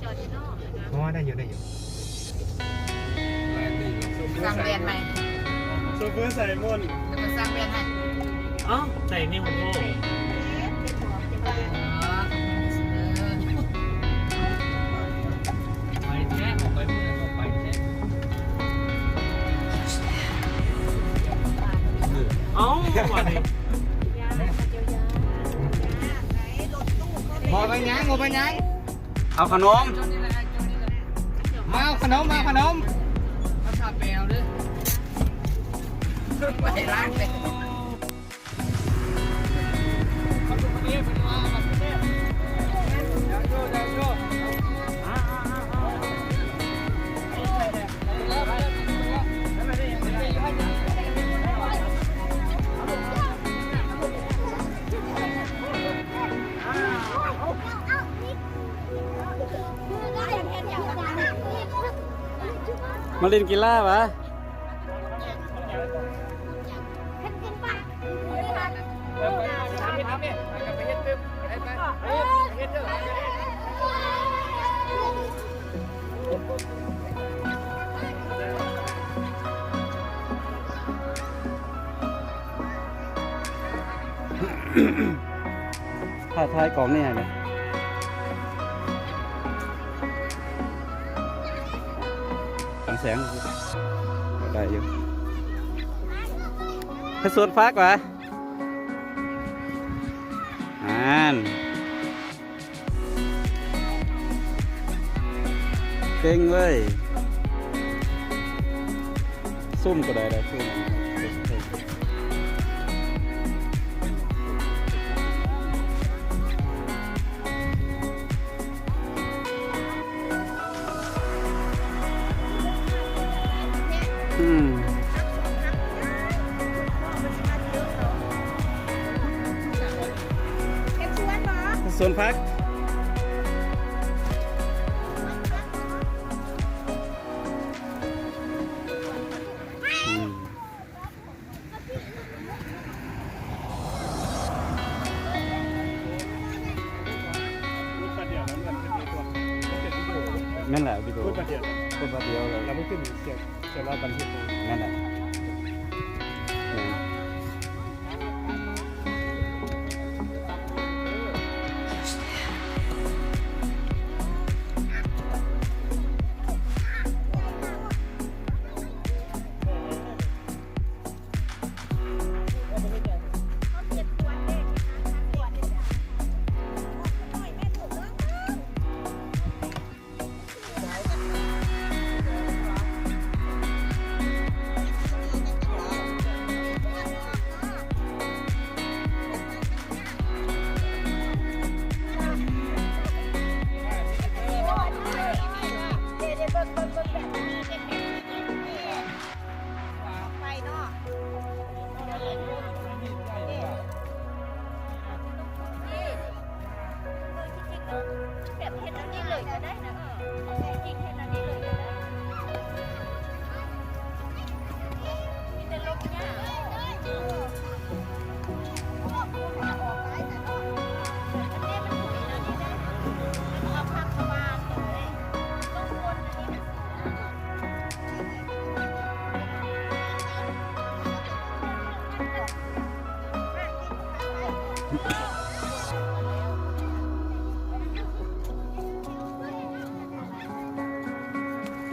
ອໍ ໄດ້ຢູ່ ໄດ້ຢູ່. ສັ່ງແວ່ນໃໝ່ ໂຊເຟີໃສ່ໝົດ ແລ້ວກໍສັ່ງແວ່ນໃຫ້. ເອົ້າ ໃສ່ໃນຫົວໂພ ໄປແທ້ ອອກໄປພຸ້ນ ອອກໄປແທ້. ເອົ້າ ບາດນີ້ ບໍ່ເປັນຫຍັງ ບໍ່ເປັນຫຍັງ. ເອົາຂະໜົມ ມາເອົາຂະໜົມ ມາເອົາຂະໜົມ ເອົາຊາແປວເດີ້ ໄປລ້າງເລີຍ. ມາຫຼິ້ນກິລາຫວາ? ຖ້າຖ່າຍກ້ອງນີ້ໃຫ້ແດ່ ກາງແສງໄດ້ຢູ່. ເຮັດສວນຜັກຫວາ? ຫັ້ນ ເກັ່ງເວີຍ. ຊູມກໍໄດ້ ໄດ້ຊູມ. ອືມ ເຮັດສວນບໍ? ເຮັດສວນຜັກ. ອືມ ແມ່ນແຫຼະ ວິດີໂອ ໂພສບາດດຽວ ໂພສບາດດຽວເລີຍ ແລ້ວມັນຂຶ້ນສຽງ ສຽງລາວບັນທຶກ ແມ່ນແຫຼະ ແມ່ນ. ໄປເນາະ ແບບເຮັດອັນນີ້ເລີຍກໍໄດ້ນະ ເອີ ຈິງເຮັດອັນນີ້ເລີຍກໍໄດ້ ມີແຕ່ລົບຫຍ້າ ເອົາຜັກເຂົ້າມາເລີຍ ຕ້ອງຄົນອັນນີ້ມັ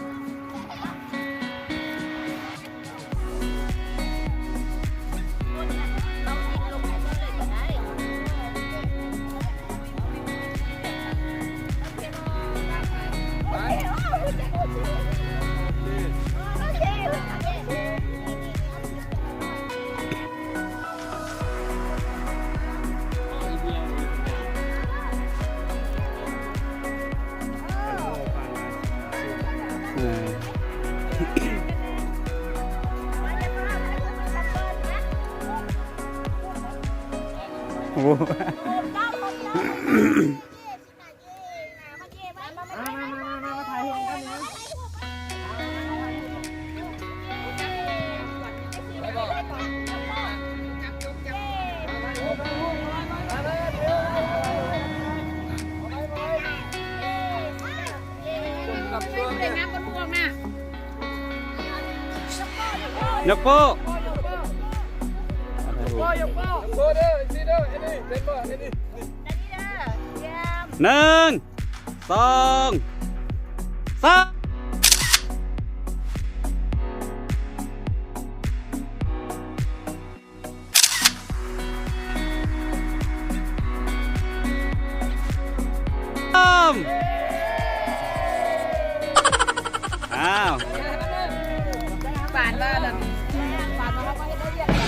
ນ ເອີ ໂອ້. ມາ ມາ ມາ ມາ ມາຖ່າຍຮູບນຳກັນນະ. ຍົກໂປ້ ໂປ້ ໂປ້ ໂປ້ ໜຶ່ງ ສອງ ສາມ ອ້າວ ປານວ່ານະ ປານວ່າເຮົາບໍ່ເຮັດລະອຽດ.